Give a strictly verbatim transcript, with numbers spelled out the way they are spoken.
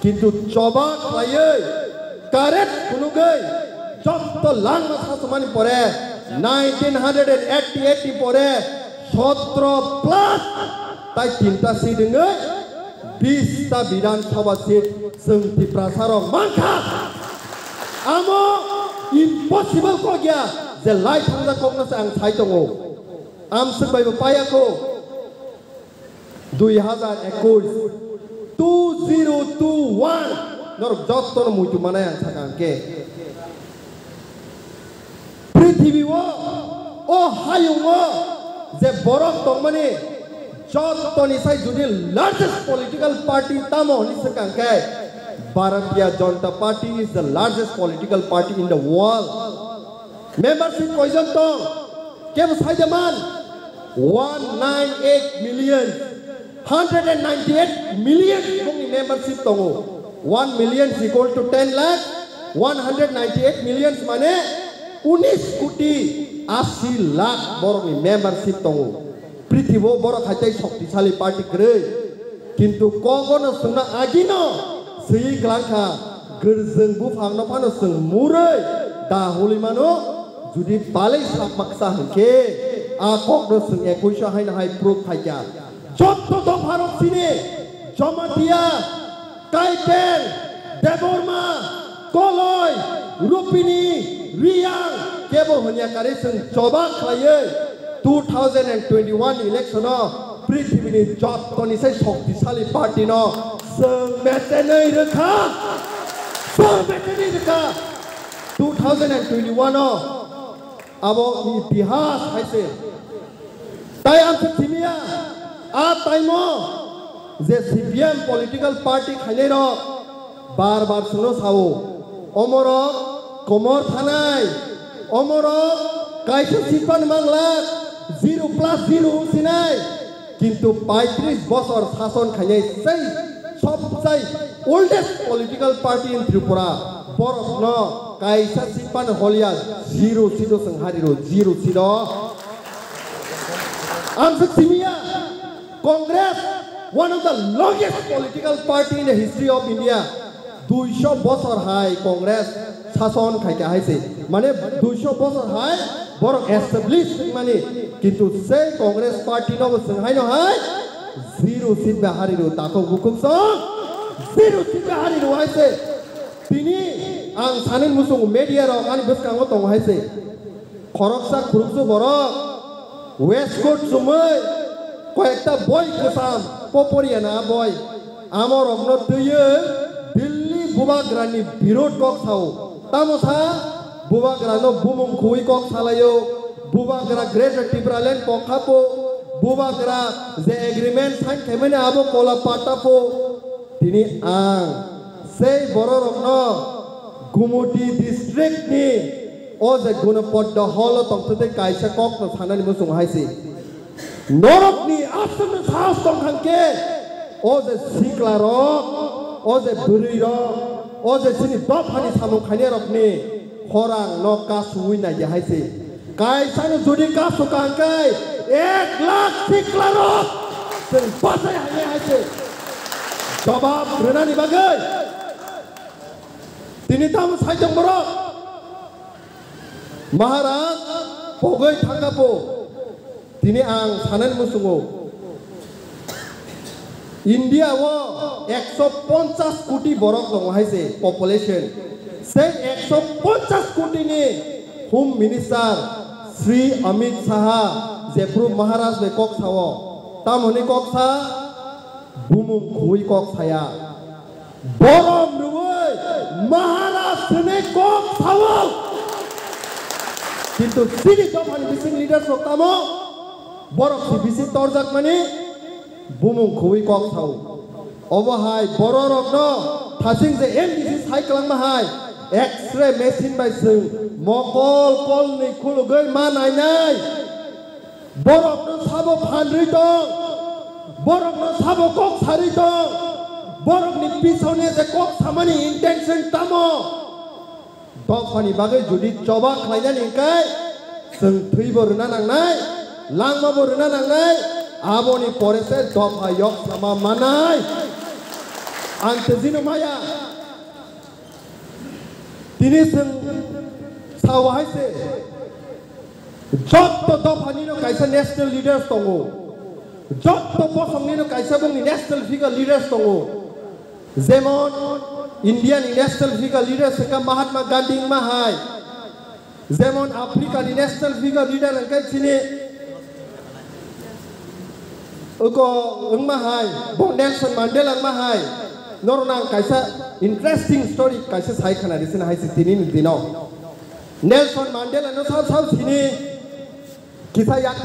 Kintu choba khlaiwi, karet phunugwi, jotto langma sasumani pore, nineteen hundred and eighty-eight ni pore, sotro plus tai tinta seat wngwi, bis ta Bidhan Sabha seat chwng Tiprasarok mankha. Amo impossible kok ya, je lai thangjak kokno se ang sai tongo. Amswk bai bo paiya kho. Dui hazar ekush, two zero two one, norok jottono muitu manai ang saka hwnkhe. Prithibi o, o hayung o je borok tongmani jottoni sai jodi largest political party tamo hwnwi swkang khe, Bharatiya Janata Party is the largest political party in the world. Membership koijon tong? Kebo sai de man? One nine eight million, hundred and ninety eight million bongni membership tongo. One million is equal to ten lakh, one hundred ninety eight million mane unis koti asi lakh borokni membership tongo. Prithibo borok hai tei shoktisali party kwrwi. Kintu kogono swngna agino swiwi klangkha, gwrjwng buphangno phano chwng murwi da holi mano, jodi balai sak baksa hwnkhe a kokno chwng ekuiso haino hai proof khaikha. Jotto dopharok chini Jamatia, Kaipeng, Debbarma, Koloi, Rupini, Riyang, kebo hwnya karwi chwng choba khlaiwi two thousand and twenty-one election o prithibini jottoni sai shoktisali party no chwng metenwi rwkha, chwng metenwi rwkha. Two thousand and twenty-one o abo itihas hai se. Tai ang khe simiya, a time o je C P M political party khainai rok bar bar chwngno sao, omorok komor thanai, omorok kaisa seat phano manglak, zero plus zero wngsinai, kintu paitris bosor sason khainai sei sobsai oldest political party in Tripura, borokno kaisa seat phano holia, zero seat o chwng hariro, zero seat o. Ang se simiya, Congress, one of the longest political party in the history of India. Duiso bosor hai Congress sason khaikha hai se. Mane duiso bosor hai borok establish mani. Kintu sei Congress party no bo chwng haino hai zero seat bai hariro, takhuk bukhuk song zero seat bai hariro hai se. Tini ang sanwi muchungo media rok ani bwskango tongo hai se. Khoroksa khuroksa borok waistcoat chumui koyekta boi kwcham poporiyana boi. Amorokno twiwi Delhi bubagrani birod kok sao. Tamo sa bubagrano bumung khuwi kok salaio. Bubagra Greater Tipraland kok khapo. Bubagra je agreement sign khaimani abo kola patta po. Tini ang sei bororokno Gumoti district ni o je Gunopoddo hall o tongthok tei kaisa kokno sanani muchung hai se. Norokni aswkno sahas tong kha khe o je sikla rok, o je bwrwi rok, o je chini dophani samung khainai rokni khorang no kasuwi nai hai se. Kaisano jodi kasu kangkai ek lakh siklarok chwng bachai hanya hai se jobab rwnani bagwi. Tini tamo saitong borok Maharaj pogwi thangkapo. Tini ang sanani muchungo. India o ekso ponchas koti borok tongo hai se population. Sei ekso ponchas koti ni Home Minister Shri Amit Shah jephru Maharaj bai kok sao, tamo hwnwi kok sa, bumung khuwi kok saya. Borom rwui Maharaj hwnwi kok sao. Kintu chini dophani bising leaders rok tamo borok si bisi torjakmani bumung khuwi kok sao. Obo hai bororokno thasing je M D C sai kwlangma hai X-ray machine bai chwng mokol kolni khulugwi ma nainai. Borokno sabo phanrwi tong, borokno sabo kok sarwi tong, borokni bisoni je kok samani intention tamo? Dophani bagwi jodi choba khlainani hwnkhe, chwng thwibo rwna nangnai, langmabo rwna nangnai, aboni pore se dopha yok sama manai. Ang tejino maya. Tini chwng sao hai se. Jotto dophanino kaisa national leaders tongo. Jotto bosongnino kaisa bongni national figure leaders tongo. Jemon India ni national figure leaders wngkha Mahatma Gandhi wngma hai. Jemon Africa ni national figure leader hwnkhe chini uko wngma hai, bo Nelson Mandela wngma hai. Norok ang kaisa interesting story kaisa sai khna di sini hai se tini ni dino. Nelson Mandela no sao sao sini kisa yak